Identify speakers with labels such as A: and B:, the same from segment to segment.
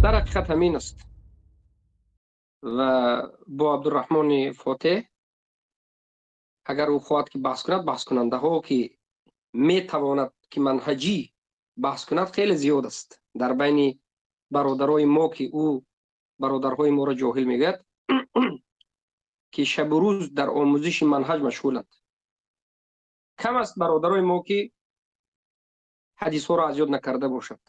A: Дар ҳақиқат ҳамин аст. Ва бо Абдурраҳмони Фотеҳ агар ӯ хоҳад ки баҳс кунад, баҳскунандаҳо ки метавонад ки манҳаҷӣ баҳс кунад хеле зиёд аст. Дар байни бародарои мо ки ӯ бародарҳои моро ҷоҳил мегӯяд, ки шабу рӯз дар омӯзиши манҳаҷ машғуланд. Кам аст бародарои мо ки ҳадисҳоро аз ёд накарда бошад,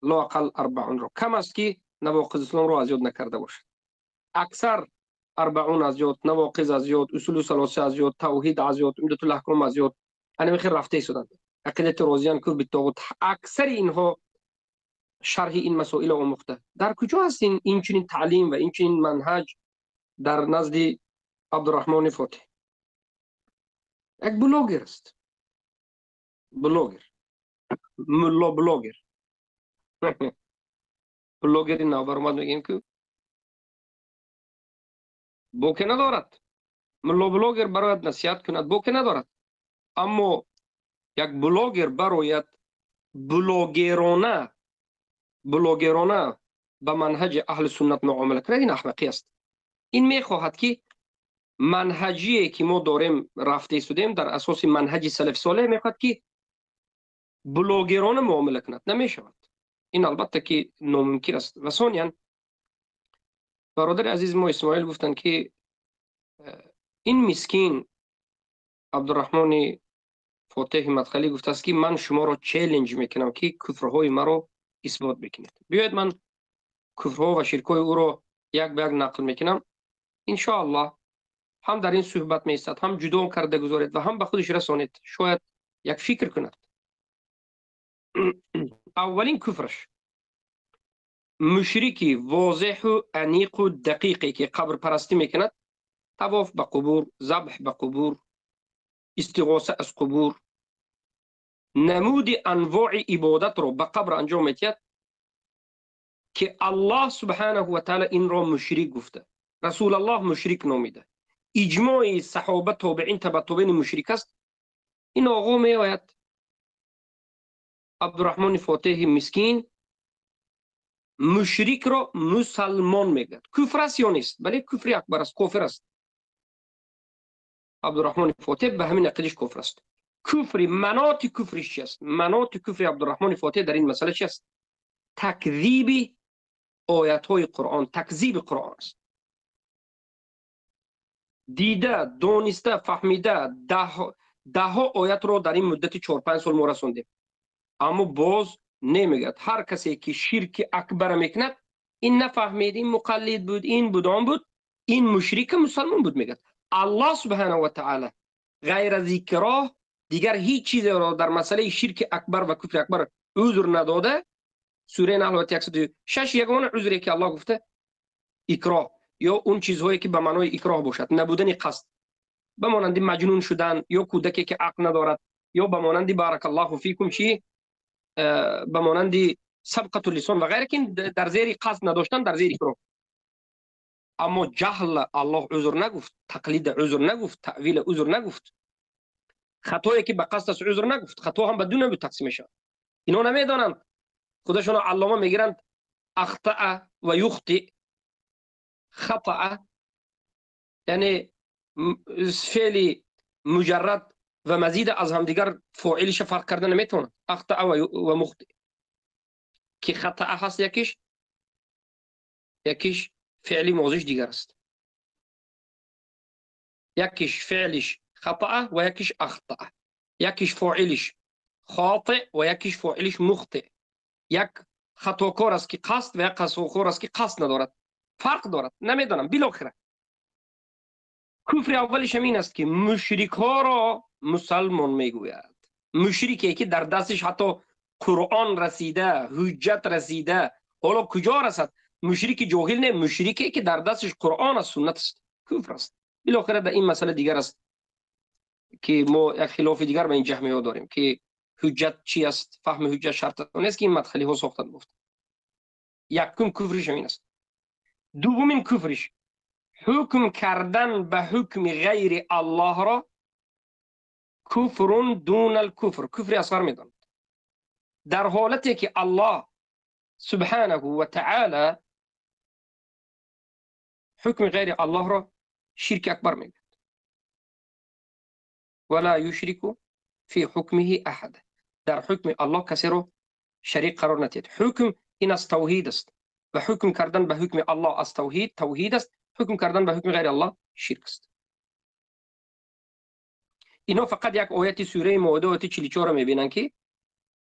A: лоақал арбаунро. Кам аст ки навоқиз исломро аз ёд накарда бошад. Аксар арбаун аз ёд, навоқиз аз ёд, усулу салоса аз ёд, тавҳид аз ёд, умдатул аҳком аз ёд, ҳамин хел рафта истоданд. Ақидати розиян, куфр биттоғут, аксари инҳо шарҳи ин масоилро омӯхта. Дар куҷо ҳаст инчунин таълим ва инчунин манҳаҷ дар назди Абдурраҳмони Фотеҳ? Як блогер аст, блогер, мулло блогер, блогери навбаромад мегӯем ки боке надорад. Мулло блогер барояд насиҳат кунад, боке надорад. Аммо як блогер барояд блогерона ба манҳаҷи аҳли суннат муомила кунад, ин аҳмақӣ аст. Ин мехоҳад ки манҳаҷие ки мо дорем рафта истодем дар асоси манҳаҷи салафи солеҳ, мехоҳад ки блогерона муомила кунад. Намешавад. Ин албатта ки номумкин аст. Ва сониян бародари азизи мо Исмоил гуфтанд ки ин мискин Абдурраҳмони Фотеҳи Мадхалӣ гуфтааст ки ман шуморо челлендж мекунам ки куфрҳои маро исбот бикунед. Биёед ман куфрҳо ва ширкҳои ӯро як ба як нақл мекунам. Иншоаллоҳ ҳам дар ин суҳбат меистад, ҳам ҷудо карда гузоред ва ҳам ба худаш расонед, шояд як фикр кунад. Аввалин куфраш мушрики возеҳу аниқу дақиқе ки қабрпарастӣ мекунад, тавоф ба қубур, забҳ ба қубур, истиғоса аз қубур, намуди анвои ибодатро ба қабр анҷом медиҳад ки Аллоҳ субҳанаҳу ва таъала инро мушрик гуфта, Расулаллоҳ мушрик номида, иҷмои саҳоба, тобеин, таба тобеин мушрик аст. Ин оғо меояд, Абдурраҳмони Фотеҳи мискин мушрикро мусалмон мегӯяд. Куфр аст ё нест? Бале, куфри акбар аст, кофир аст. Абдурраҳмони Фотеҳ ба ҳамин ақидаш кофир аст. Куфри маноти куфриш чи аст? Маноти куфри Абдурраҳмони Фотеҳ дар ин масъала чи аст? Такзиби оятҳои Қуръон, такзиби Қуръон аст. Дида, дониста, фаҳмида даҳҳо оятро дар ин муддати 4-5 сол мо расондем, аммо боз намегӯяд. Ҳар касе ки ширки акбара мекунад, ин нафаҳмид, ин муқаллид буд, ин буд, он буд, ин мушрика мусалмон буд мегӯяд. Аллоҳ субҳанаҳу ва таъала ғайр аз икроҳ дигар ҳеҷ чизеро дар масъалаи ширки акбар ва куфри акбар узр надода. Сураи Наҳл ояти 106 ягона узре ки Аллоҳ гуфта икроҳ ё он чизҳое ки ба маънои икроҳ бошад, набудани қасд, ба монанди маҷнун шудан ё кӯдаке ки ақл надорад, ё ба монанди, баракаллоҳу фикум, чи ба монанди сабқату лисон ва ғайра, ки дар зери қасд надоштан, дар зери икроҳ. Аммо ҷаҳл Аллоҳ узр нагуфт, тақлида узр нагуфт, таъвила узр нагуфт, хатое ки ба қасд аст узр нагуфт. Хато ҳам ба ду навъ тақсим мешавад. Ино намедонанд, худашонро аллома мегиранд. Ахтаа ва юхти, хатаа, яъне феъли муҷаррад ва мазида аз ҳамдигар фоилиша фарқ карда наметавонад. Ахтаа ва мухти, ки хатаа ҳаст якиш, якиш феъли мозиш дигар аст. Якиш феълиш хатаа ва якиш ахтаа, якиш фоилиш хотиъ ва якиш фоилиш мухти. Як хатокор аст ки қасд ва як хатокор аст ки қасд надорад, фарқ дорад. Намедонам. Билохира куфри аввалиш ҳамин аст ки мушрикҳоро мусалмон мегӯяд. Мушрике ки дар дастиш ҳатто Қуръон расида, ҳуҷҷат расида, ҳоло куҷо расад? Мушрики ҷоҳил не, мушрике ки дар дастиш Қуръон аст, суннат аст, куфр аст. Билохира дар ин масъала дигар аст ки мо як хилофи дигар ба ин ҷаҳмиҳо дорем ки ҳуҷҷат чи аст, фаҳми ҳуҷҷат шарт нест ки ин мадхалиҳо сохтанд гуфт. Якум куфриш ҳамин аст. Дуввумин куфриш ҳукм кардан ба ҳукми ғайри Аллоҳро куфрун дунал куфр, куфри асғар медонад. Дар ҳолате ки Аллоҳ سبحانه و تعالی حکم غیر الله را شرک اکبر میگوید. ولا یشرک فی حکمه احد. در حکم الله کسی را شریک قرار ندهید. حکم این از توحید است و حکم کردن به حکم الله از توحید توحید است، حکم کردن به حکم غیر الله شرک است. اینا فقط یک آیت سوره مائده آیت 44 را میبینن که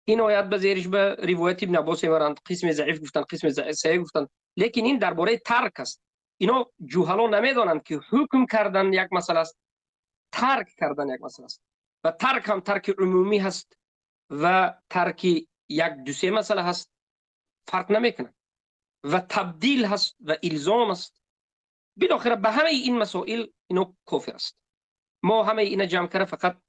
A: این آیت به زیرش به روایت ابن عباس میبرند، قسم ضعیف گفتن، قسم صحیح گفتن، لیکن این درباره ترک است. اینا جوهلا نمیدانند که حکم کردن یک مسئله است، ترک کردن یک مسئله است و ترک هم ترک عمومی هست و ترک یک دو سه مسئله هست، فرق نمیکنه و تبدیل هست و الزام است. بالاخره به همه این مسائل اینو کافر است. ما همه اینا جمع کرده فقط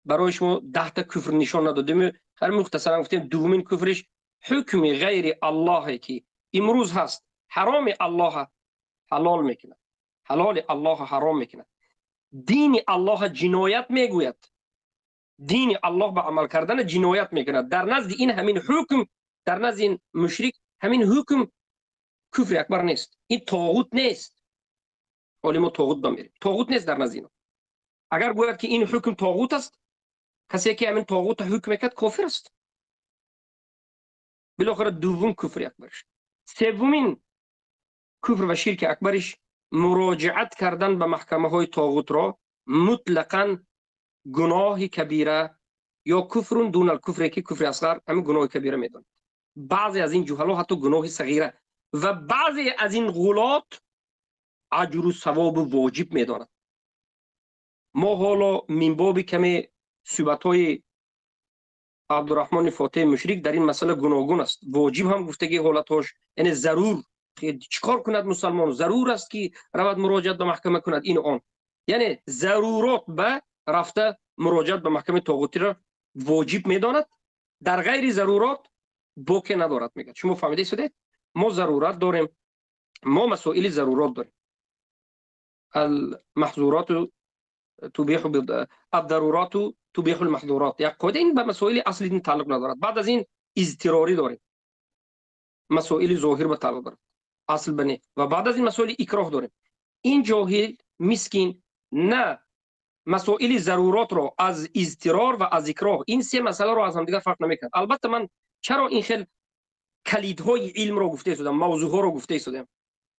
A: برای شما 10 تا کفر نشان ندادیم، هر مختصرا گفتیم. دومین کفرش حکم غیر الله که امروز هست، حرام الله حلال میکنه، حلال الله حرام میکنه، دین الله جنایت میگوید، دین الله به عمل کردن جنایت میکنه. در نزد این همین حکم، در نزد این مشرک همین حکم کفر اکبر نیست، این طاغوت نیست. ولی ما طاغوت بمیریم، طاغوت نیست در نزد اینا. اگر گوید که این حکم طاغوت است، کسی که همین طاغوت حکم میکرد کافر است. بالاخره دوم کفر اکبرش. سومین کفر و شرک اکبرش مراجعت کردن به محکمه های طاغوت را مطلقاً گناه کبیره یا کفر دون الکفر که کفر اصغر، همین گناه کبیره میدونند. بعضی از این جهلا حتی گناه صغیره و بعضی از این غلات اجر و ثواب واجب میدانند. ما حالا من باب کمی صحبت‌های عبدالرحمن فاتح مشرک در این مسئله گوناگون است. واجب هم گفتگی حالتاش، یعنی ضرور چیکار کند مسلمان، ضرور است که رود مراجعت به محکمه کند، این آن، یعنی ضرورات به رفته مراجعت به محکمه طاغوتی را واجب میداند، در غیر ضرورات باک ندارد. میگه شما فهمیده شده؟ ما ضرورت داریم، ما مسائل ضرورات داریم. المحظورات تبیح الضرورات تبیح المحظورات، یک قاعده این به مسائل اصلی تعلق ندارد. بعد از این اضطراری داریم، مسائل ظاهر به تعلق دارد، اصل بنه، و بعد از این مسائل اکراه داریم. این جاهل مسکین نه مسائل ضرورات را از اضطرار و از اکراه، این سه مسئله را از هم دیگر فرق نمیکند. البته من چرا این خیلی کلیدهای علم را گفته شدم، موضوع ها را گفته شدم،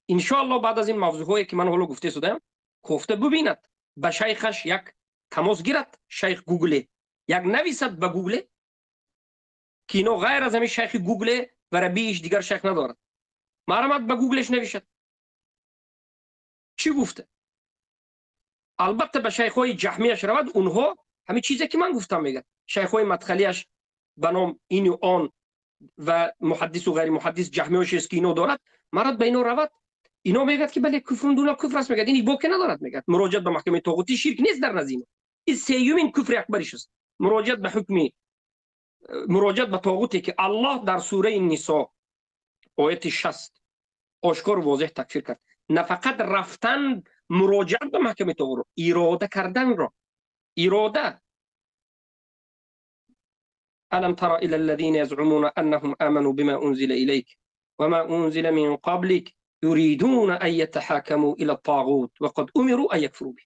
A: ان شاء الله بعد از این موضوع هایی که من حالا گفته شدم کوفته ببیند، به شیخش یک تماس گیرد، شیخ گوگل یک نویسد به گوگل که اینو غیر از همین شیخ گوگل و ربیش دیگر شیخ ندارد، مرحمت به گوگلش نویسد چی گفته. البته به شیخ های جهمیش رود، اونها همین چیزی که من گفتم میگه. شیخ های مدخلیش به نام این و آن و محدث و غیر محدث جهمیش است که اینو دارد، مرد به اینو رود، اینا میگه که بله کفر دون کفر است، میگه این باک ندارد، میگه مراجعت به محکمه طاغوتی شرک نیست در نزد اینا. این سیومین کفر اکبرش است، مراجعت به حکم، مراجعت به طاغوتی که الله در سوره نساء آیت 60 آشکار و واضح تکفیر کرد. نه فقط رفتن مراجعت به محکمه طاغوت، اراده کردن را، اراده. الم تر الى الذين يزعمون انهم امنوا بما انزل اليك وما انزل من قبلك يريدون ان يتحاكموا الى الطاغوت وقد امروا ان يكفروا به.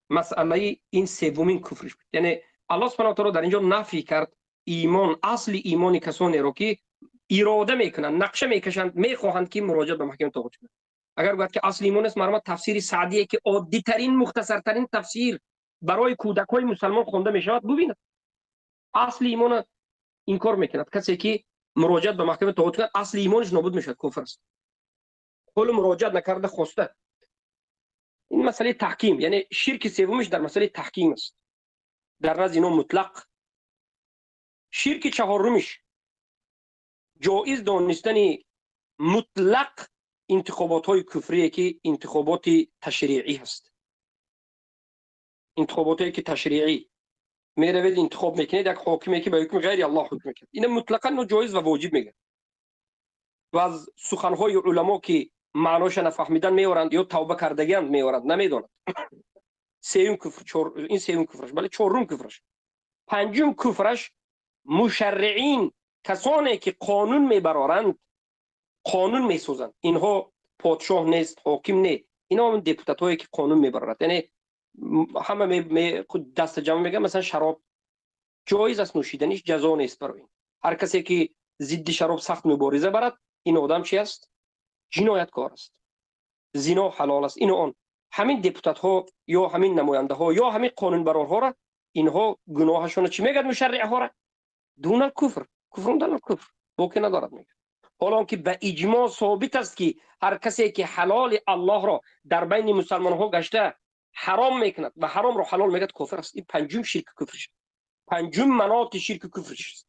A: مسئله این سومین کفرش بود. یعنی الله سبحانه و تعالی در اینجا نفی کرد ایمان، اصل ایمان کسانی را که اراده میکنند، نقشه میکشند، میخواهند که مراجعت به محکمه طاغوت کنند. اگر گفت که اصل ایمان است، مرحمت تفسیر سعدیه که عادی ترین مختصر ترین تفسیر برای کودکای مسلمان خوانده میشود، ببیند اصل ایمان انکار میکند. کسی که مراجعت به محکمه طاغوت کند اصل ایمانش نابود میشود، کفر است. حال مراجعت نکرده خواسته. این مسئله تحکیم، یعنی شرک سومش در مسئله تحکیم است، در نزد اینا مطلق. شرک چهارمش جایز دانستن مطلق انتخابات های کفریه که انتخابات تشریعی هست. انتخابات هایی که تشریعی میروید انتخاب میکنید یک حاکمی که به حکم غیر الله حکم میکنه، اینا مطلقا جایز و واجب میگه. و از سخنهای علما که معناش نفهمیدن میورند یا توبه کردگی میورند، نمیدونند. سیوم کفر، این سیوم کفرش، بله چهارم کفرش. پنجم کفرش Мушарриин, касоне ки қонун мебароранд, қонун месозанд. Инҳо подшоҳ нест, ҳоким не, инҳо ҳамин депутатҳое ки қонун мебарорад. Яъне ҳама даста ҷамъ мегӯянд, масалан, шароб ҷоиз аст нӯшиданиш, ҷазо нест барои ин. Ҳар касе ки зидди шароб сахт мубориза барад, ин одам чи аст? Ҷинояткор аст. Зино ҳалол аст, ину он. Ҳамин депутатҳо ё ҳамин намояндаҳо ё ҳамин қонунбарорҳоро, инҳо гуноҳашонро чӣ мегӯяд мушарриъҳоро? Дунал куфр, куфрун дунал куфр, боке надорад мегӯяд. Ҳоло он ки ба иҷмоъ собит аст, ки ҳар касе ки ҳалоли Аллоҳро дар байни мусалмонҳо гашта ҳаром мекунад ва ҳаромро ҳалол мегӯяд, кофир аст. Ин панҷум ширки куфриш, панҷум маноти ширки куфриш аст,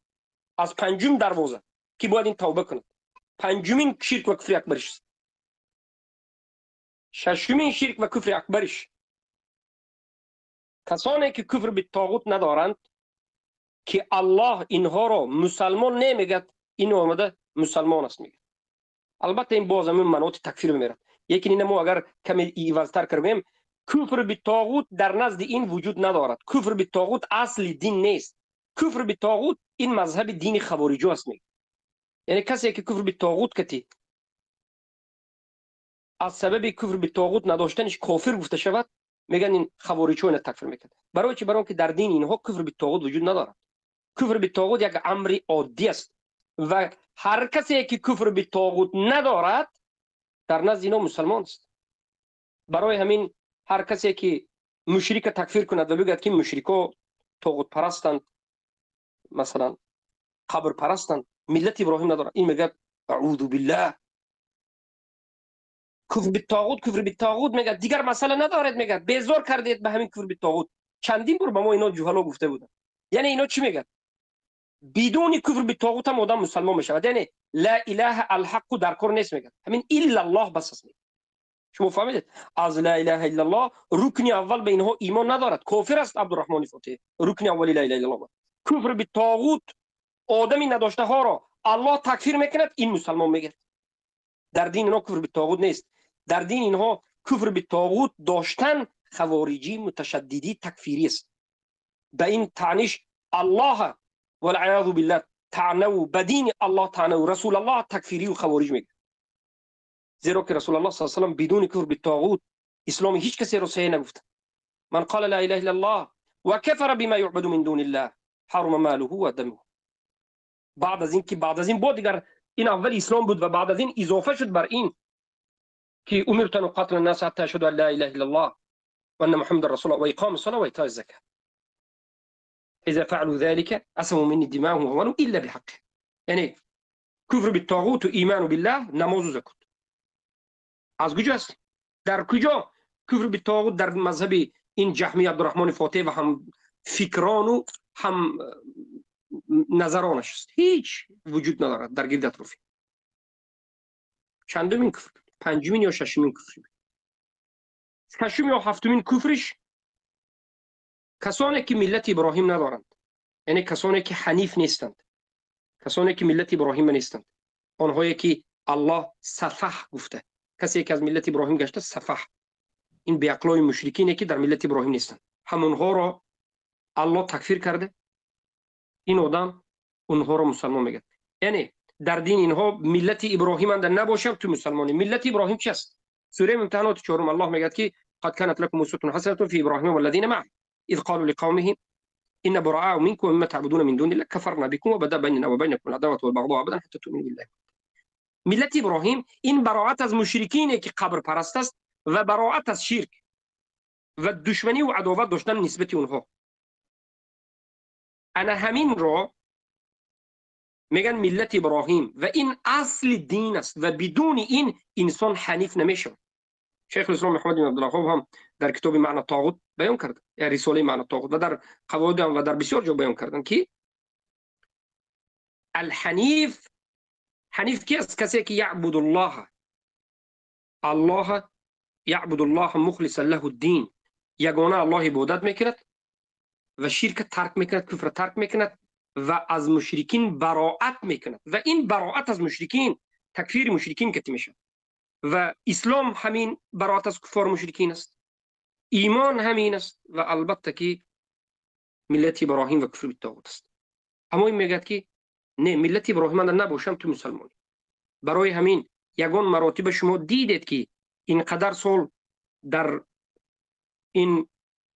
A: аз панҷум дарвоза ки бояд ин тавба кунад. Панҷумин ширк ва куфри акбариш аст. Шашумин ширк ва куфри акбариш: касоне ки куфр битоғут надоранд, ки Аллоҳ инҳоро мусалмон намегӯяд, ин омада мусалмон аст мегӯяд. Албатта, ин боз ҳамин маноти такфир мемерад, лекин ина мо агар каме ивазтар кардем, куфр битоғут дар назди ин вуҷуд надорад. Куфр битоғут асли дин нест. Куфр битоғут ин мазҳаби дини хавориҷо аст мегӯяд. Яъне касе ки куфр битоғут кати аз сабаби куфр битоғут надоштаниш кофир гуфта шавад, мегӯянд, ин хавориҷо ина такфир мекард. Барои чи? Барои он ки дар дини инҳо куфр битоғут вуҷуд надорад. Куфр битоғут як амри оддӣ аст ва ҳар касе ки куфр битоғут надорад, дар назди инҳо мусалмон аст. Барои ҳамин ҳар касе ки мушрика такфир кунад ва бигӯяд, ки мушрико тоғутпарастанд, масалан, қабрпарастанд, миллати Иброҳим надорад, ин мегӯяд: аъузу биллаҳ, куфр битоғут, куфр битоғут мегӯяд, дигар масъала надоред, мегӯяд, безор кардед ба ҳамин куфр битоғут. Чандин бор ба мо ино ҷуҳало гуфта буданд. Яъне ино чӣ мегӯяд? Бидуни куфр битоғут ҳам одам мусалмон мешавад. Яъне ла илаҳа алҳаққу дар кор нест, мегӯяд, ҳамин иллаллоҳ бас аст, мегӯяд. Шумо фаҳмидед? Аз ла илаҳа иллаллоҳ рукни аввал ба инҳо имон надорад, кофир аст Абдурраҳмони Фотиҳ. Рукни аввали ла илаҳа иллаллоҳ, куфр битоғут одами надоштаҳоро Аллоҳ такфир мекунад, ин мусалмон мегӯяд. Дар дини инҳо куфр битоғут нест. Дар дини инҳо куфр битоғут доштан хавориҷӣ, муташаддидӣ, такфирӣ аст. Ба ин таъниш Аллоҳ, валъиёзу биллаҳ, таънаву ба дини Аллоҳ таънаву Расулаллоҳ такфирию хавориҷ мегӯяд. Зеро ки Расулаллоҳ с салам бидуни куфр битоғут исломи ҳеҷ касеро саҳеҳ нагуфта. Ман қала ла илаҳа иллаллоҳ ва кафара бима юъбаду мин дуниллаҳ ҳарума малуҳу ва дамуҳу. Баъд аз ин ки баъд аз ин бо дигар ин аввали ислом буд ва баъд аз ин изофа шуд бар ин ки умирту ан уқатила ннаса ҳатта яшҳаду ан ла илаҳа иллаллоҳ ва анна муҳаммадан расулуллоҳ ва иқоми ссалоҳ ва итои закот, иза фаалу залика асаму минни димаҳум ва амвалуҳум илла биҳаққи. Яъне куфр битоғуту иману биллаҳ, намозу закот аз куҷо аст? Дар куҷо куфр битоғут дар мазҳаби ин ҷаҳми Абдурраҳмони Фотиҳ ва ҳам фикрону ҳам назаронаш аст? Ҳеҷ вуҷуд надорад дар гирди атрофи. Чандумин куфр? Панҷумин ё шашумин куфр, шашум ё ҳафтумин куфриш: касоне ки миллати Иброҳим надоранд, яъне касоне ки ҳаниф нестанд, касоне ки миллати Иброҳима нестанд, онҳое ки Аллоҳ сафаҳ гуфта, касе ки аз миллати Иброҳим гашта сафаҳ, ин беақлои мушрикине ки дар миллати Иброҳим нестанд, ҳамонҳоро Аллоҳ такфир карда, ин одам онҳоро мусалмон мегӯяд. Яъне дар дини инҳо миллати Иброҳим анда набошам, ту мусалмонӣ. Миллати Иброҳим чи аст? Сураи Мумтаҳаноти чорум Аллоҳ мегӯяд, ки قد كانت لكم أسوة حسنة في إبراهيم والذين معه إذ قالوا لقومهم إنا براء منكم ومما تعبدون من دون الله كفرنا بكم وبدا بيننا وبينكم العداوة والبغضاء أبدا حتى تؤمنوا بالله. Миллати Иброҳим ин бароат аз мушрикине ки қабрпараст аст ва бароат аз ширк ва душманиву адоват доштан нисбати онҳо. Ана ҳаминро мегӯянд миллати Иброҳим ва ин асли дин аст ва бидуни ин инсон ҳаниф намешавад. Шайхулислом Муҳаммад ибн Абдулваҳҳоб ҳам дар китоби Маъна Тоғут баён кард, рисолаи Маъна Тоғут, ва дар қавоид ва дар бисёр ҷо баён карданд, ки алҳаниф, ҳаниф ки аст? Касе ки яъбудуллоҳ, Аллоҳ, яъбудуллоҳ мухлисан лаҳу дин, ягона Аллоҳ ибодат мекунад ва ширка тарк мекунад, куфра тарк мекунад ва аз мушрикин бароат мекунад. Ва ин бароат аз мушрикин такфири мушрикин кати мешавад. Ва ислом ҳамин бароат аз куффор, мушрикин аст, имон ҳамин аст ва албатта ки миллати Иброҳим ва куфр битоғут аст. Аммо ин мегӯяд, ки не, миллати Иброҳим набошам, ту мусалмонӣ. Барои ҳамин ягон маротиба шумо дидед, ки ин қадар сол дар ин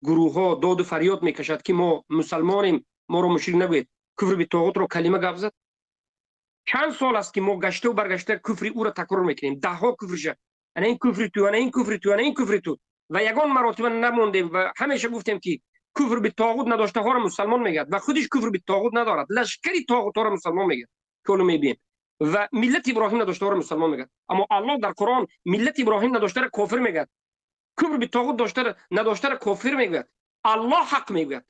A: гурӯҳҳо доду фарёд мекашад, ки мо мусалмонем, моро мушрик нагӯед, куфр битоғутро калима гап зад? Чанд сол аст, ки мо гаштаву баргашта куфри ӯро такрор мекунем, даҳҳо куфриша: ана ин куфри ту, ана ин куфри ту, ана ин куфри ту. Ва ягон маротиба намондем ва ҳамеша гуфтем, ки куфр битоғут надоштаҳоро мусалмон мегӯяд ва худиш куфр битоғут надорад, лашкари тоғутҳоро мусалмон мегӯяд, ки ҳоло мебинем, ва миллати Иброҳим надоштаҳоро мусалмон мегӯяд. Аммо Аллоҳ дар Қуръон миллати Иброҳим надоштаро кофир мегӯяд, куфр битоғут надоштаро кофир мегӯяд. Аллоҳ ҳақ мегӯяд.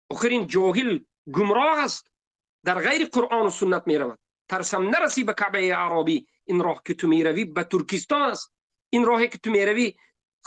A: Охир ин ҷоҳил гумроҳ аст, дар ғайри Қуръону суннат меравад. Тарсам нарасӣ ба Каъбаи аъробӣ. Ин роҳ, ки ту меравӣ, ба Туркистон аст. Ин роҳе, ки ту меравӣ,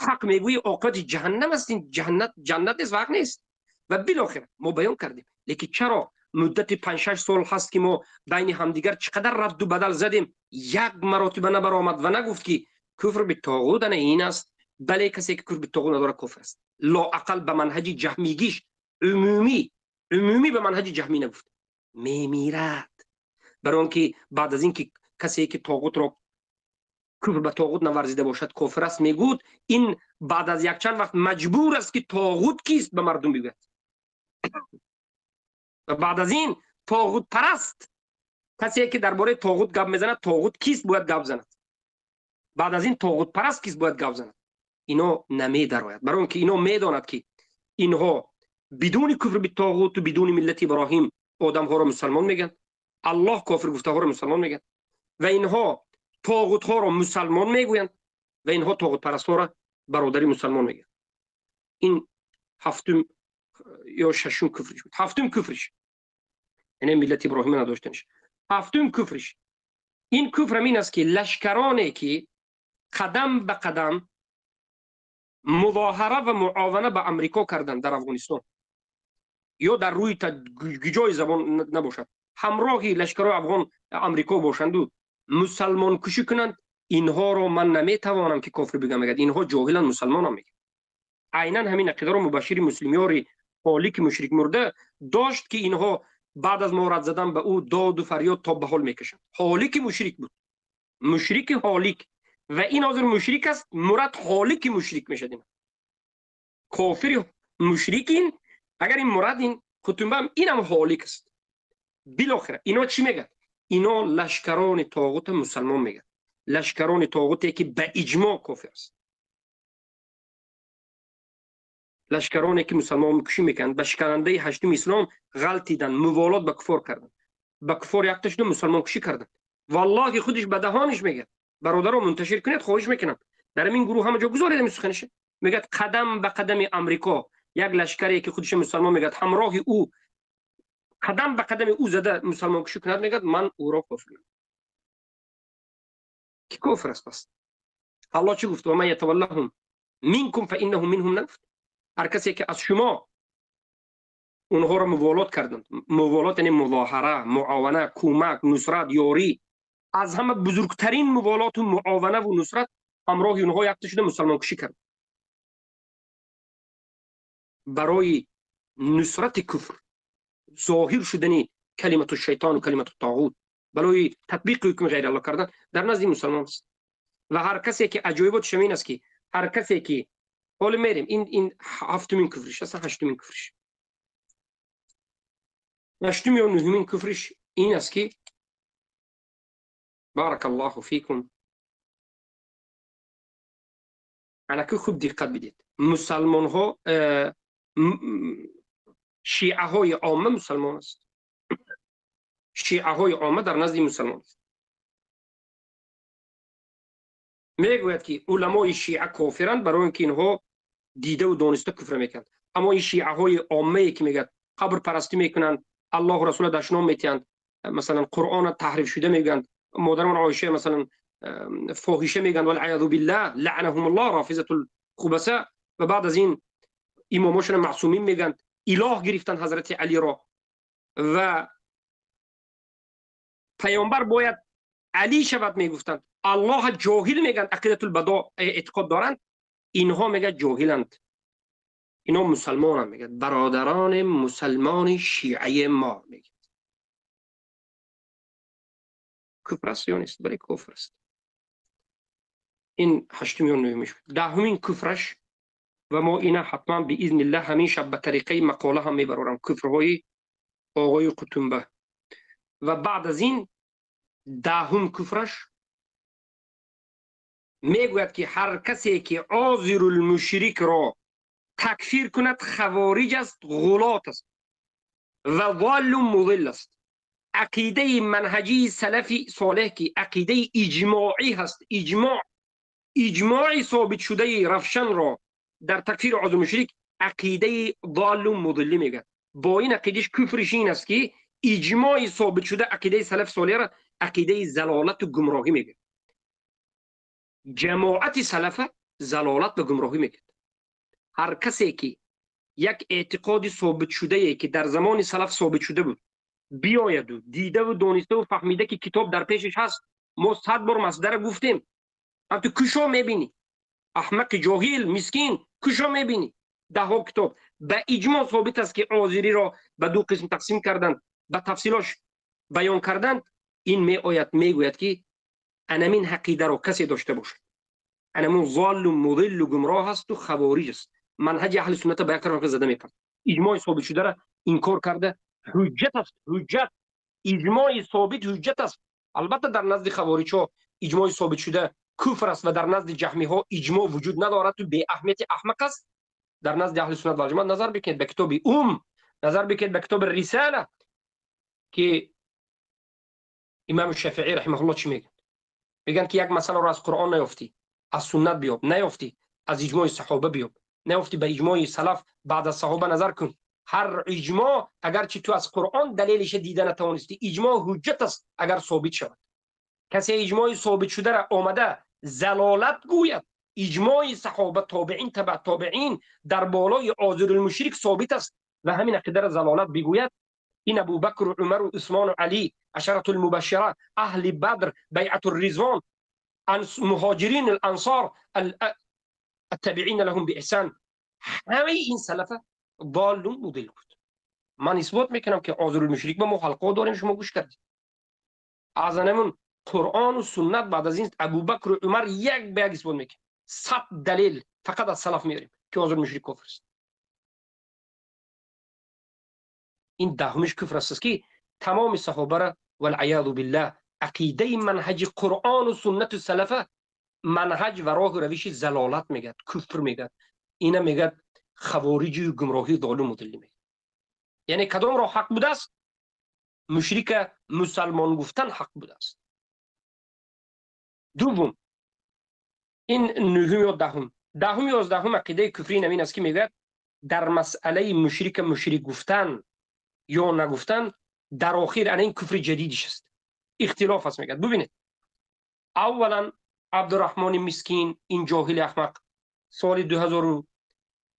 A: ҳақ мегӯӣ, оқибати ҷаҳаннам аст. Ин ҷаннат ҷаннат нест ва ҳақ нест. Ва билохира мо баён кардем, лекин чаро муддати 5-6 сол ҳаст, ки мо байни ҳамдигар чӣ қадар радду бадал задем, як маротиба набаромад ва нагуфт, ки куфр битоғут ана ин аст? Бале, касе ки куфр битоғут надорад, кофир аст. Лоақал ба манҳаҷи ҷаҳмигиш, умумӣ ба манҳаҷи ҷаҳмӣ нагуфт, мемирад. Барои он ки баъд аз ин ки касе ки тоғутро, куфр ба тоғут наварзида бошад, кофир аст мегӯд, ин баъд аз якчанд вақт маҷбур аст, ки тоғут кист ба мардум бигӯяд. Ва баъд аз ин тоғутпараст, касе ки дар бораи тоғут гап мезанад, тоғут кист бояд гап занад. Баъд аз ин тоғутпараст кист бояд гап занад. Ино намедарояд, барои он ки ино медонад, ки инҳо бидуни куфр битоғуту бидуни миллати Иброҳим одамҳоро мусалмон мегӯянд, Аллоҳ кофир гуфтаҳоро мусалмон мегӯянд ва инҳо тоғутҳоро мусалмон мегӯянд ва инҳо тоғутпарастҳоро бародари мусалмон мегӯянд. Ин ҳафтум ё шашум куфриш буд. Ҳафтум куфриш, яъне миллати Иброҳима надоштаниш. Ҳафтум куфриш, ин куфрам ин аст, ки лашкароне, ки қадам ба қадам музоҳара ва муована ба Амрико карданд дар Афғонистон ё дар рӯи ҷои забон набошад, ҳамроҳи лашкарои афғон Амрико бошанду мусалмонкушӣ кунанд, инҳоро ман наметавонам, ки кофир бигӯям, мегӯяд. Инҳо ҷоҳиланд, мусалмонам мегӯяд. Айнан ҳамин ақидаро Мубашири Муслимёри ҳолики мушрик мурда дошт, ки инҳо баъд аз морад задан ба ӯ доду фарёд то ба ҳол мекашанд. Ҳолики мушрик буд, мушрики ҳолик. Ва ин ҳозир мушрик аст, мурад ҳолики мушрик мешад. Ин кофири мушрик, ин агар ин мурад, ин хутунбам, инам ҳолик аст. Билохира ино чӣ мегӯяд? Ино лашкарони тоғута мусалмон мегӯяд, лашкарони тоғуте, ки ба иҷмо кофир аст, лашкароне, ки мусалмонкушӣ мекунанд, ба шиканандаи ҳаштуми ислом ғалтиданд, муволот ба куфор карданд, ба куфор якта шуда мусалмонкушӣ карданд. Валлоҳи, худиш ба даҳониш мегӯяд. Бародаро, мунташир кунед, хоҳиш мекунам, дар ин гурӯҳ ҳама ҷо гузоред ҳамин суханиша. Мегӯяд, қадам ба қадами Амрико як лашкаре, ки худиша мусалмон мегӯяд, ҳамроҳи ӯ қадам ба қадами ӯ зада мусалмонкушӣ кунад, мегӯяд, ман ӯро кофир. Ки кофир аст пас? Аллоҳ чӣ гуфт? ومن يتولهم منكم فإنه منهم нагуфт? Ҳар касе ки аз шумо онҳоро муволот карданд, муволот яъне музоҳара, муована, кӯмак, нусрат, ёрӣ. Аз ҳама бузургтарин муволоту муованаву нусрат ҳамроҳи онҳо якта шуда мусалмонкушӣ кард барои нусрати куфр, зоҳир шудани калимату шайтону калимату тоғут, барои татбиқи ҳукми ғайри Аллоҳ кардан дар назди мусалмон аст. Ва ҳар касе ки, аҷоиботш ин аст, ки ҳар касе ки, ҳоло мерем, ин ҳафтумин куфриш аст, ҳаштумин куфриш, ҳаштум ё нуҳумин куфриш ин аст, ки بارك الله فيكم, анаки хуб диққат бидед. Мусалмонҳо, шиаҳои омма мусалмон аст, шиаҳои омма дар назди мусалмон аст. Мегӯяд, ки уламои шиа кофиранд, барои он ки инҳо дидаву дониста куфр мекунанд. Аммо ин шиаҳои оммае, ки мегӯяд, қабрпарастӣ мекунанд, Аллоҳу расула дашном метиҳанд, масалан, Қуръона таҳриф шуда мегӯянд, модарамон Оиша, масалан, фоҳиша мегӯянд, والعياذ بالله، لعنهم الله، رافضة الخبثاء. Ва баъд аз ин имомошона маъсумин мегӯянд, илоҳ гирифтанд ҳазрати Алиро ва паёмбар бояд Алӣ шавад мегуфтанд, Аллоҳа ҷоҳил мегӯянд, عقيدة البداء эътиқод доранд. Инҳо, мегӯяд, ҷоҳиланд, ино мусалмонанд, мегӯяд, бародарони мусалмони шиаи мо мегӯяд. Куфр аст ё нест? Бале, кофир аст. Ин ҳаштум ё нӯҳумиш. Даҳумин куфраш, ва мо ина ҳатман биизниллаҳ ҳамин шаб ба тариқаи мақола ҳам мебарорам, куфрҳои оғои Қутумба. Ва баъд аз ин даҳум куфраш мегӯяд, ки ҳар касе ки Озирулмушрикро такфир кунад, хавориҷ аст, ғулот аст ва золлу музилл аст. Ақидаи манҳаҷии салафи солеҳ, ки ақидаи иҷмоӣ ҳаст, иҷмои собитшудаи равшанро дар такфири Озирулмушрик ақидаи золлу музиллӣ мегӯяд. Бо ин ақидаш куфриш ин аст, ки иҷмои собитшуда ақидаи салафи солеҳро ақидаи залолату гумроҳӣ мегӯяд. Ҷамоати салафа залолат ва гумроҳӣ мегӯяд. Ҳар касе ки як эътиқоди собитшудае, ки дар замони салаф собит шуда буд, биёяду дидаву дониставу фаҳмида, ки китоб дар пешаш ҳаст, мо 100 бор масдара гуфтем, ҳам ту кушо мебинӣ, аҳмақи ҷоҳил мискин, кушо мебинӣ, даҳҳо китоб ба иҷмо собит аст, ки Озириро ба ду қисм тақсим карданд, ба тафсилош баён карданд. Ин меояд, мегӯяд, ки анамин ҳақидаро касе дошта бошад, анамун золлу музиллу гумроҳ асту хавориҷ аст. Манҳаҷи аҳли сунната ба як тараф зада мепард, иҷмои собитшударо инкор карда ҳуҷҷат аст. Ҳуҷҷат, иҷмои собит ҳуҷҷат аст. Албатта, дар назди хавориҷҳо иҷмои собитшуда куфр аст ва дар назди ҷаҳмиҳо иҷмо вуҷуд надораду беаҳамияти аҳмақ аст. Дар назди аҳли суннат вал ҷамоат назар бикунед ба китоби Ум, назар бикунед ба китоби Рисала, ки имами Шафиӣ раҳимаҳуллоҳ чӣ мегӯяд? Мегӯянд, ки як масъаларо аз Қуръон наёфтӣ, аз суннат биёб, наёфтӣ, аз иҷмои саҳоба биёб, наёфтӣ, ба иҷмои салаф баъд аз саҳоба назар кун. Ҳар иҷмо, агарчи ту аз Қуръон далелиша дида натавонистӣ, иҷмо ҳуҷҷат аст, агар собит шавад. Касе иҷмои собитшударо омада залолат гӯяд, иҷмои саҳоба, тобеин, таба тобеин дар болои Озирулмушрик собит аст ва ҳамин ақидаро залолат бигӯяд, ин Абубакру, Умару, Усмону, Алӣ, ашаратул мубашшара, аҳли Бадр, байъату Ризвон, муҳоҷирин, ансор, التابعين لهم بإحسان, ҳамаи ин салафа доллун мудил гуфт. Ман исбот мекунам, ки Озирулмушрик ба мо ҳалқаҳо дорем, шумо гӯш кардед. Аз анамун Қуръону суннат, баъд аз ин Абубакру, Умар, як ба як исбот мекунем, 100 далел фақат аз салаф меорем, ки Озирулмушрик кофир аст. Ин даҳумиш куфр аст, ки тамоми саҳобара, валъаёзу биллаҳ, ақидаи манҳаҷи Қуръону суннату салафа манҳаҷ ва роҳу равиши залолат мегӯяд, куфр мегӯяд. Ина мегӯяд хавориҷу гумроҳӣ, долу мудилли мегӯяд. Яъне кадом роҳ ҳақ будааст? Мушрика мусалмон гуфтан ҳақ будааст. Дуввум, ин нӯҳум ё даҳум, даҳум, 11-ум ақидаи куфрии навин аст, ки мегӯяд, дар масъалаи мушрика мушрик гуфтан ё нагуфтан дар охир, ана ин куфри ҷадидиш аст, ихтилоф аст, мегӯяд. Бубинед, аввалан, Абдураҳмони мискин, ин ҷоҳили аҳмақ, соли 2020,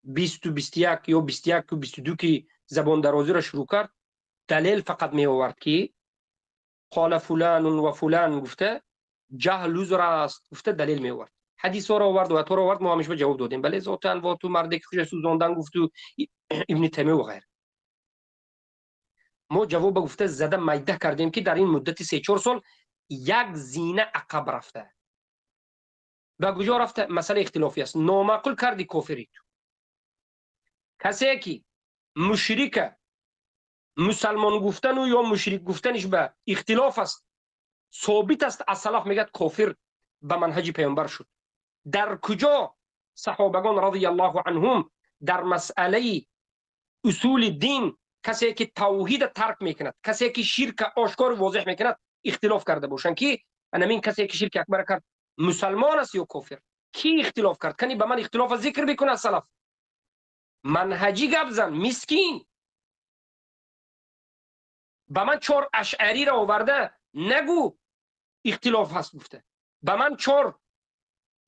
A: 21 ё 21, 22, ки забондарозиро шурӯъ кард, далел фақат меовард, ки қола фуланун ва фулан гуфта, ҷаҳл узр аст гуфта, далел меовард, ҳадисҳоро овард, оятҳоро овард. Мо ҳамеша ҷавоб додем: бале, зотан во ту марде ки хуша сӯзондан гуфту Ибни Таймия ва ғайра. Мо ҷавоба гуфта зада майда кардем, ки дар ин муддати 3-4 сол як зина ақаб рафта. Ба куҷо рафта? Масъала ихтилофӣ аст, номаъқул карди, кофири ту. Касе ки мушрика мусалмон гуфтану ё мушрик гуфтаниш ба ихтилоф аст, собит аст аз салаф, мегӯяд, кофир ба манҳаҷи паёмбар шуд. Дар куҷо саҳобагон радиаллоҳу анҳум дар масъалаи усули дин, касе ки тавҳида тарк мекунад, касе ки ширка ошкору возеҳ мекунад, ихтилоф карда бошанд, ки анамин касе ки ширки акбара кард, мусалмон аст ё кофир? Ки ихтилоф кард? Кани ба ман ихтилофа зикр бикунад салаф. Манҳаҷӣ гап зан, мискин. Ба ман чор ашъариро оварда нагӯ, ихтилоф ҳаст гуфта. Ба ман чор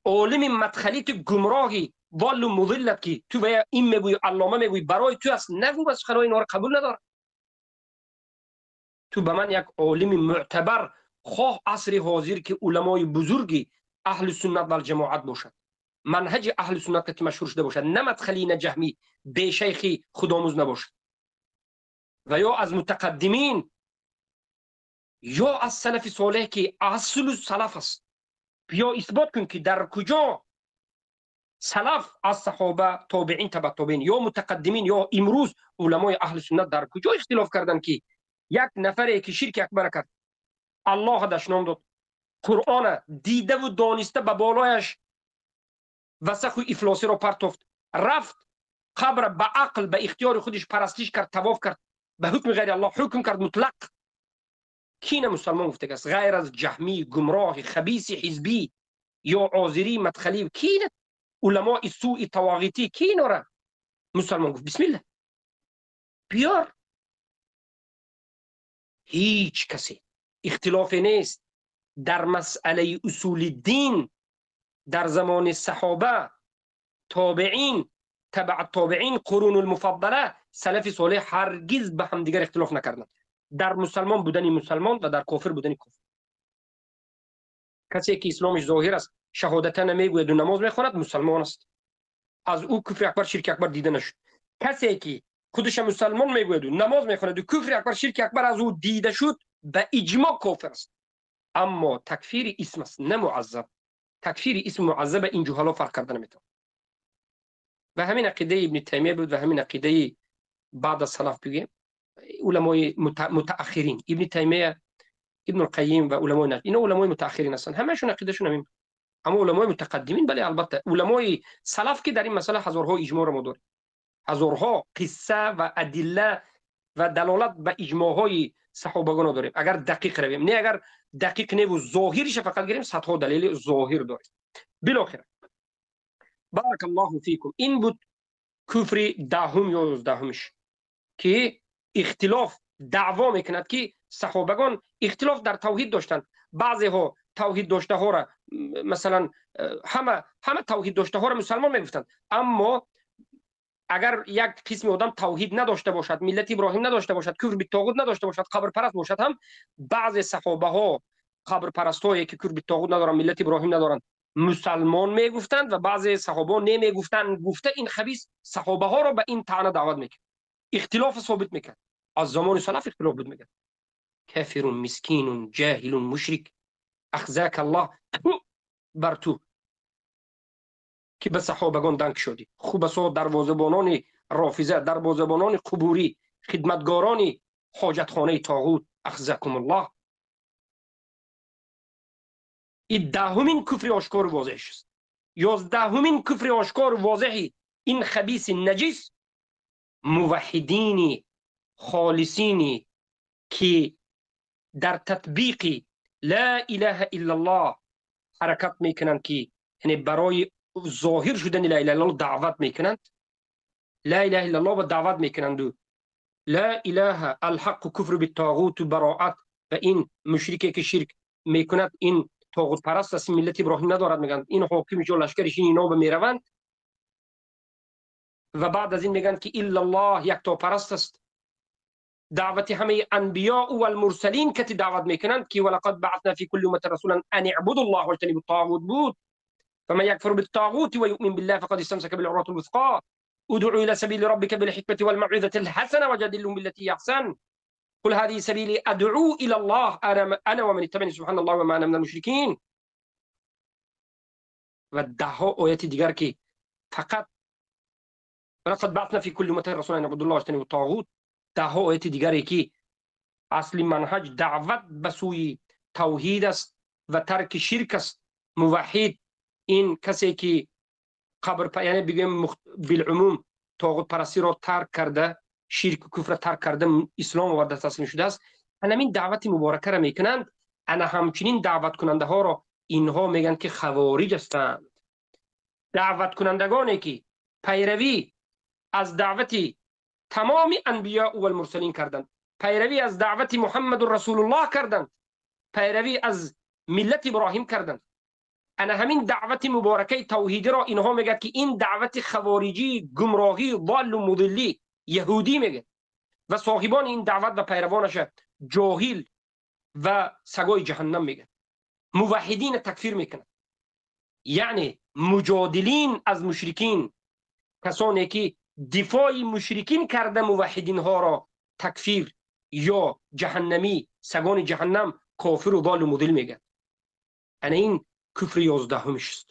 A: олими мадхалити гумроҳи воллу музиллат, ки ту ва ин мегӯӣ, аллома мегӯӣ, барои ту аст, нагӯ. Ба суханои инҳоро қабул надорам. Ту ба ман як олими мӯътабар, хоҳ асри ҳозир, ки уламои бузурги аҳли суннат вал ҷамоат бошад, манҳаҷи аҳли суннат ки машҳур шуда бошад, на мадхалӣ, на ҷаҳмӣ, бешайхи худомӯз набошад, ва ё аз мутақаддимин Ё аз салафи солеҳ, ки аслу салаф аст, биё исбот кун, ки дар куҷо салаф аз саҳоба, тобеин, таба тобеин ё мутақаддимин ё имрӯз уламои аҳли суннат дар куҷо ихтилоф карданд, ки як нафаре ки ширки акбара кард, Аллоҳ дашном дод, Қуръона дидаву дониста ба болояш васаху ифлосиро партофт, рафт қабра ба ақл, ба ихтиёри худиш парастиш кард, тавоф кард, ба ҳукми ғайри Аллоҳ ҳукм кард мутлақ, ки на мусалмон гуфтагааст, ғайр аз ҷаҳмӣ, гумроҳи хабиси ҳизбӣ ё озирӣ, мадхалӣ? Ки уламои суи тавоғитӣ ки инора мусалмон гуфт? Бисмилла, биёр. Ҳеҷ касе ихтилофе нест дар масъалаи усули дин дар замони саҳоба, тобеин, табаа тобеин, қурунул муфаддала, салафи солеҳ ҳаргиз ба ҳамдигар ихтилоф накарданд дар мусалмон будани мусалмон ва дар кофир будани кофир. Касе ки исломиш зоҳир аст, шаҳодата намегӯяду намоз мехонад, мусалмон аст, аз ӯ куфри акбар, ширки акбар дида нашуд. Касе ки худша мусалмон мегӯяду намоз мехонаду куфри акбар, ширки акбар аз ӯ дида шуд, ба иҷмо кофир аст. Аммо такфири исм аст, на муаззаб. Такфири исм муаззаба ин ҷуҳало фарқ карда наметавонад. Ва ҳамин ақидаи Ибни Таймия буд ва ҳамин ақидаи баъд аз салаф, бигӯем, уламои мутааххирин, Ибни Таймия, Ибну Қайим ва уламои наҷд, ино уламои мутааххирин ҳастанд, ҳамаашон ақидашон ҳамин. Аммо уламои мутақаддимин, бале, албатта, уламои салаф, ки дар ин масъала ҳазорҳо иҷмоъро мо дорем, ҳазорҳо қисса ва адилла ва далолат ба иҷмоъҳои саҳобагоно дорем, агар дақиқ равем. Не, агар дақиқ неву зоҳириша фақат гирем, садҳо далели зоҳир дорем. Билохира, барак Аллоҳу фикум, ин буд куфри 10-ум ё 11-умиш, ки ихтилоф даъво мекунад, ки саҳобагон ихтилоф дар тавҳид доштанд. Баъзеҳо тавҳид доштаҳоро, масалан, ҳама тавҳид доштаҳоро мусалмон мегуфтанд, аммо агар як қисми одам тавҳид надошта бошад, миллати Иброҳим надошта бошад, куфр битоғут надошта бошад, қабрпараст бошад ҳам, баъзе саҳобаҳо қабрпарастҳое ки куфр битоғут надоранд, миллати Иброҳим надоранд, мусалмон мегуфтанд ва баъзе саҳобаҳо немегуфтанд. Гуфта, ин хабис саҳобаҳоро ба ин таъна даъват мекард, ихтилоф собит мекард. Аз замони салаф ихтилоф буд, мегӯяд. Кафирун мискинун ҷаҳилун мушрик, ахзака Аллоҳ, бар ту ки ба саҳобагон данг шудӣ. Хубасо дарвозабонони рофиза, дарвозабонони қубурӣ, хидматгорони ҳоҷатхонаи тоғут, ахзакумуллоҳ. Ин 10-умин куфри ошкору возеҳ аст. 11-умин куфри ошкору возеҳи ин хабиси наҷис: муваҳҳидини холисини ки дар татбиқи ла илаҳа иллаллоҳ ҳаракат мекунанд, ки яъне барои зоҳир шудани ла илаҳа иллаллоҳ даъват мекунанд, ла илаҳа иллаллоҳ ба даъват мекунанду ла илаҳа алҳаққу куфру биттоғуту бароат ва ин мушрике ки ширк мекунад, ин тоғутпараст аст, миллати Иброҳим надорад, мегӯянд, ин ҳокимиш ё лашкариш ино ба мераванд ва баъд аз ин мегӯянд, ки иллаллоҳ яктопараст аст. Даъвати ҳамаи анбиёу валмурсалин кати даъват мекунанд, ки валақад баъатна фи кулли уммати расулан ан ибуду ллоҳ ваҷтанибу ттоғут буд. فمن يكفر بالطاغوت ويؤمن بالله فقد استمسك بالعروة الوثقى. ادع إلى سبيل ربك بالحكمة والموعظة الحسنة وجادلهم بالتي هي أحسن. قل هذه سبيلي أدعو إلى الله أنا ومن اتبعني، سبحان الله وما أنا من المشركين. و دهها آیت دیگر که فقط ولقد بعثنا في كل أمة رسولا أن اعبدوا الله واجتنبوا الطاغوت، دهها آیت دیگری که اصل منهج دعوت به سوی توحید است و ترک شرک است. موحد این کسی که قبر، یعنی بگیم بالعموم، طاغوت پرستی را ترک کرده، شرک و کفر ترک کرده، اسلام آورده، تسلیم شده است، همین دعوت مبارکه را میکنند. انا همچنین دعوت کننده ها را اینها میگن که خوارج هستند. دعوت کنندگانی که پیروی از دعوت تمام انبیاء و المرسلین کردند، پیروی از دعوت محمد رسول الله کردند، پیروی از ملت ابراهیم کردند، انا همین دعوت مبارکه توحیدی را اینها میگه که این دعوت خوارجی، گمراهی، ضال و مضلی، یهودی میگه و صاحبان این دعوت و پیروانش جاهل و سگای جهنم میگه، موحدین تکفیر میکنه. یعنی مجادلین از مشرکین، کسانی که دفاع مشرکین کرده موحدین ها را تکفیر ё ҷаҳаннамӣ, сагони ҷаҳаннам, кофиру золиму мудил мегӯяд. Ана ин куфри 11-умиш аст.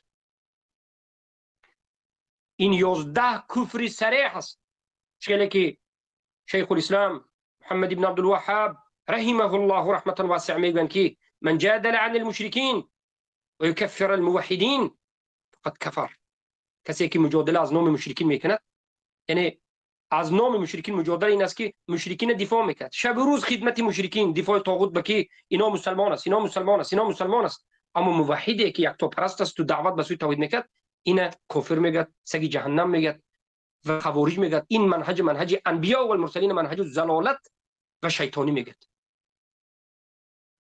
A: Ин 11 куфри сареҳ аст. Челе ки Шайхулислам Муҳаммад ибн Абдулваҳҳаб раҳимаҳуллоҳу раҳматан васиа мегӯянд, ки ман ҷадала ан алмушрикин ва юкаффира алмуваҳҳидин фақад кафар. Касе ки муҷодала аз номи мушрикин мекунад, яъне аз номи мушрикин муҷодала ин аст, ки мушрикина дифоъ мекунад, шабу рӯз хидмати мушрикин, дифои тоғут, ба ки ино мусалмон аст, ино мусалмон аст, ино мусалмон аст. Аммо муваҳҳиде ки яктопараст асту даъват ба сӯи тавҳид мекунад, ина кофир мегӯяд, саги ҷаҳаннам мегӯяд ва хавориҷ мегӯяд. Ин манҳаҷ манҳаҷи анбиё вал мурсалин, манҳаҷу залолат ва шайтонӣ мегӯяд.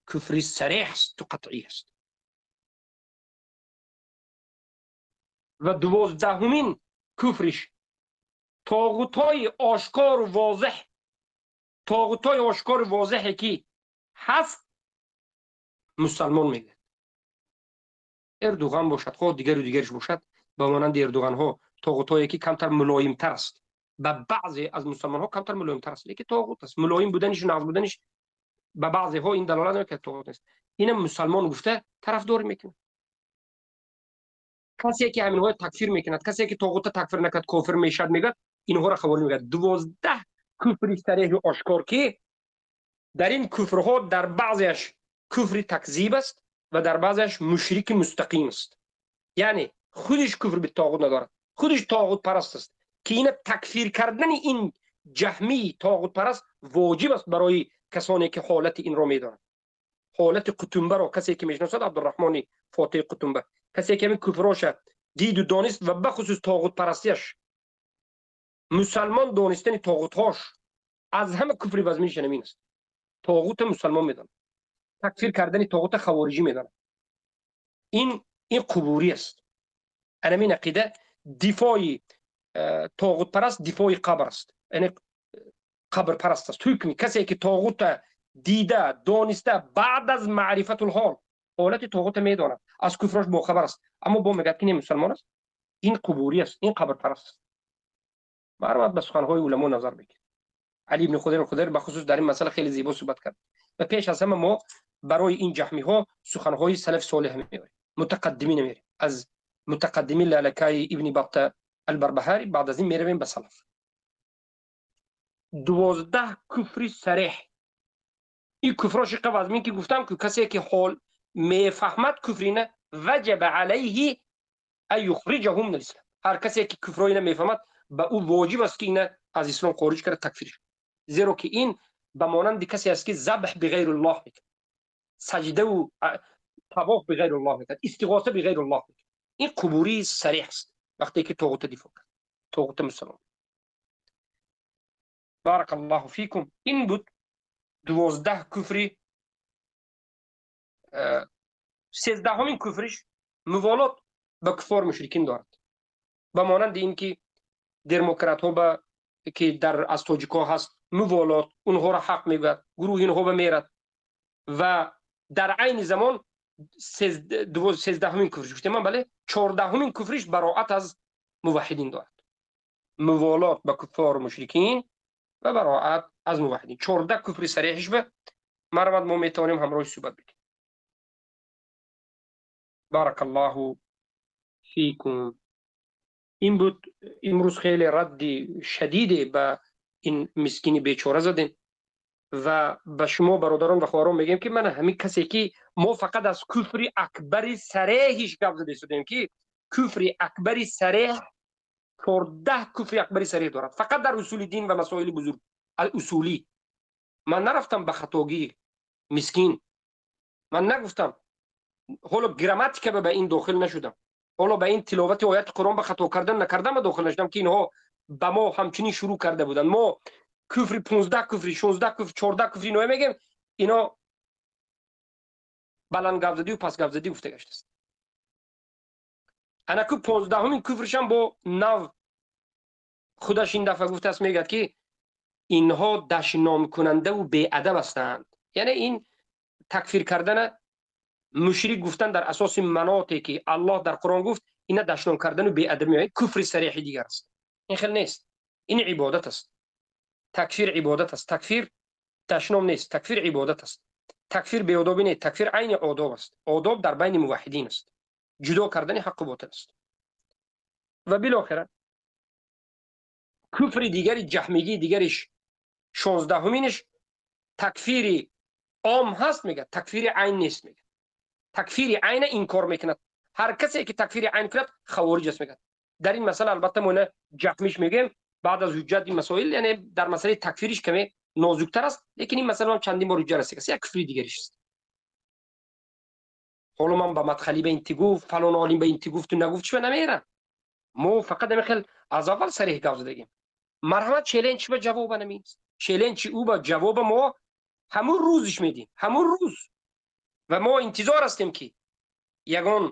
A: Куфри сареҳ асту қатъӣ аст. Ва 12-умин куфриш тоғутҳои ошкору возеҳ, тоғутҳои ошкору возеҳе ки ҳаст, мусалмон мегӯяд. Эрдуған бошад, хоҳ дигару дигариш бошад, ба монанди эрдуғанҳо тоғутҳое ки камтар мулоимтар аст, ба баъзе аз мусалмонҳо камтар мулоимтар аст, лекин тоғут аст. Мулоим буданишу нағз буданиш ба баъзеҳо ин далолат намекунад тоғут нест. Ина мусалмон гуфта тарафдорӣ мекунад. Касе ки ҳаминҳоро такфир мекунад, касе ки тоғута такфир накард, кофир мешавад, мегӯяд, инҳоро хавориҷ мегӯяд. 12 куфри сареҳи ошкор, ки дар ин куфрҳо дар баъзеаш куфри такзиб аст ва дар баъзеаш мушрики мустақим аст. Яъне худиш куфр битоғут надорад, худиш тоғутпараст аст, ки ина такфир кардани ин ҷаҳмии тоғутпараст воҷиб аст барои касоне ки ҳолати инро медонанд. Ҳолати Қутумбаро касе ки мешиносад, Абдурраҳмони Фотиҳи Қутумба, касе ки ҳамин куфроша диду донист ва бахусус тоғутпарастиаш, мусалмон донистани тоғутҳош аз ҳама куфри вазминаш ҳамин аст. Тоғута мусалмон медонад, такфир кардани тоғута хавориҷӣ медонад. Ин қубурӣ аст. Анамин ақида дифои тоғутпараст дифои қабр аст, яъне қабрпараст аст. Ҳукми касе ки тоғута дида дониста баъд аз маърифатулҳол ҳолати тоғута медонад, аз куфрош бохабар аст, аммо бо мегӯяд, ки не, мусалмон аст, ин қубурӣ аст, ин қабрпараст аст. Марҳамат, ба суханҳои уламо назар бикунед. Али ибни Худайр Худайр бахусус дар ин масъала хеле зебо суҳбат кард. Ва пеш аз ҳама мо барои ин ҷаҳмиҳо суханҳои салаф солеҳ меорем, мутақаддимин меорем. Аз мутақаддимин Лалакаи, Ибни Батта, Албарбаҳари, баъд аз ин меравем ба салаф. 12 куфри сареҳ. Ин куфро шиқа вазмин ки гуфтам, ки касе ки ҳол мефаҳмад куфрина, ваҷаба алайҳи ан юхриҷаҳу мин алислам. Ҳар касе ки куфро ина мефаҳмад, ба ӯ воҷиб аст, ки ина аз ислом хориҷ карда, такфир, зеро ки ин ба монанди касе аст, ки забҳ биғайруллоҳ мекунад, саҷдаву тавоф биғайруллоҳ мекунад, истиғоса биғайруллоҳ мекунад. Ин қубурии сареҳ аст вақте ки тоғута дифоъ кард, тоғута мусалмон. Баракаллоҳу фикум. Ин буд 12 куфри. 13-умин куфриш муволот ба куффор мушрикин дорад, ба монанди ин ки демократҳо ба ки дар аз тоҷикҳо ҳаст муволот, онҳоро ҳақ мегӯяд, гурӯҳи инҳо ба мерад ва дар айни замон 13-умин куфриш гуфтем ман, бале, 14-умин куфриш бароат аз муваҳҳидин дорад. Муволот ба куффор мушрикин ва бароат аз муваҳҳидин, 14 куфри сареҳиш. Ба марҳамат, мо метавонем ҳамроҳи суҳбат бикунем. Баракаллоҳу фикум. Ин буд имрӯз. Хеле радди шадиде ба ин мискини бечора задем ва ба шумо бародарон ва хоҳарон мегӯем, ки мана ҳамин касе ки мо фақат аз куфри акбари сареҳиш гап зада истодем, ки куфри акбари сареҳ 14 куфри акбари сареҳ дорад фақат дар усули дин ва масоили бузург усулӣ. Ман нарафтам ба хатогӣ мискин, ман нагуфтам, ҳоло грамматика ба ин дохил нашудам, ҳоло ба ин тиловати ояти Қуръон ба хато кардан накардан ба дохил нашудам, ки инҳо ба мо ҳамчунин шурӯъ карда буданд. Мо куфри 15 куфри, 16 куфр, 14 куфри ино мегем, ино баланд гапзадию пас гапзадӣ гуфта гаштааст. Анаку 15-умин куфришам бо нав худаш ин дафъа гуфтааст, мегӯяд, ки инҳо дашномкунандаву беадаб ҳастанд. Яъне ин такфир кардана, мушрик гуфтан дар асоси маноте ки Аллоҳ дар Қуръон гуфт, ина дашном кардану беадаб меояд, куфри сареҳи дигар аст. Ин хел нест, ин ибодат аст. Такфир ибодат аст. Такфир Дашном нест, такфир ибодат аст. Такфир беодобӣ не, такфир айни одоб аст. Одоб дар байни муваҳҳидин аст, ҷудо кардани ҳаққу ботил аст. Ва билохира куфри дигари ҷаҳмигии дигариш, 16-уминиш, такфири ом ҳаст, мегӯяд, такфири айн нест, мегӯяд. Такфири айна инкор мекунад. Ҳар касе ки такфири айн кунад, хавориҷ аст, мегӯяд. Дар ин масъала албатта мо ина ҷаҳмиш мегӯем баъд аз ҳуҷҷат ин масоил, яъне дар масъалаи такфириш каме нозуктар аст, лекин ин масъала ҳам чандин бор ҳуҷҷат расида, як куфри дигариш аст. Ҳоло ман ба мадхалӣ ба инти гуфт, фалон олим ба инти гуфту нагуфт, чӣ намерам. Мо фақат ҳамин хел аз аввал сареҳ гап задагем. Марҳамат, челленҷ ба ҷавоба намест. Челленҷи ӯ ба ҷавоба мо ҳамун рӯзиш медиҳем, ҳамун рӯз. Ва мо интизор ҳастем, ки ягон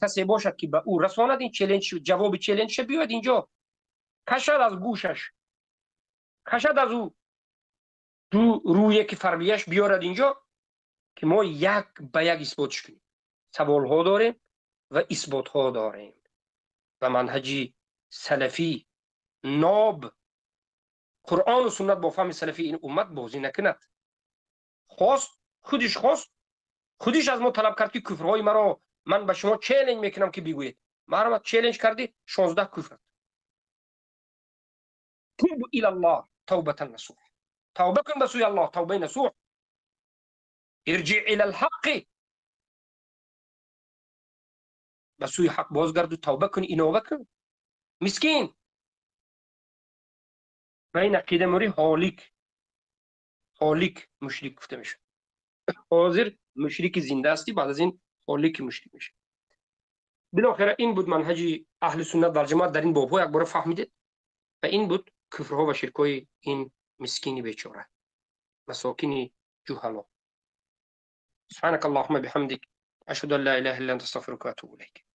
A: касе бошад, ки ба ӯ расонад ин челленҷ, ҷавоби челленҷша биёяд инҷо, кашад аз гӯшаш, кашад аз ӯ ду рӯе ки фарбияш, биёрад инҷо, ки мо як ба як исботш кунем. Саволҳо дорем ва исботҳо дорем. Ва манҳаҷи салафӣ ноб, Қуръону суннат, бо фаҳми салафи ин уммат бозӣ накунад. Хост, худиш хост, худиш аз мо талаб кард, ки куфрҳои маро ман ба шумо челленҷ мекунам, ки бигӯед. Марҳамат, челленҷ кардӣ, 16 куфр. توب إلى الله توبة نصوح, тавба кун ба сӯи Аллоҳ тавбаи насуҳ. ارجع إلى الحق, ба сӯи ҳақ бозгарду, тавба кун, иноба кун. Мискин ва ин ақида мори ҳолик, ҳолик мушрик гуфта мешавад. Ҳозир мушрики зинда ҳастӣ, баъд аз ин ҳолики мушрик мешавад. Билохира ин буд манҳаҷи аҳли суннат вал ҷамоат дар ин бобҳо, як бора фаҳмидед. Ва ин буд куфрҳо ва ширкҳои ин мискини бечора, масокини ҷуҳало. سبحانك اللهم بحمدك، أشهد أن لا إله إلا أنت، أستغفرك وأتوب إليك.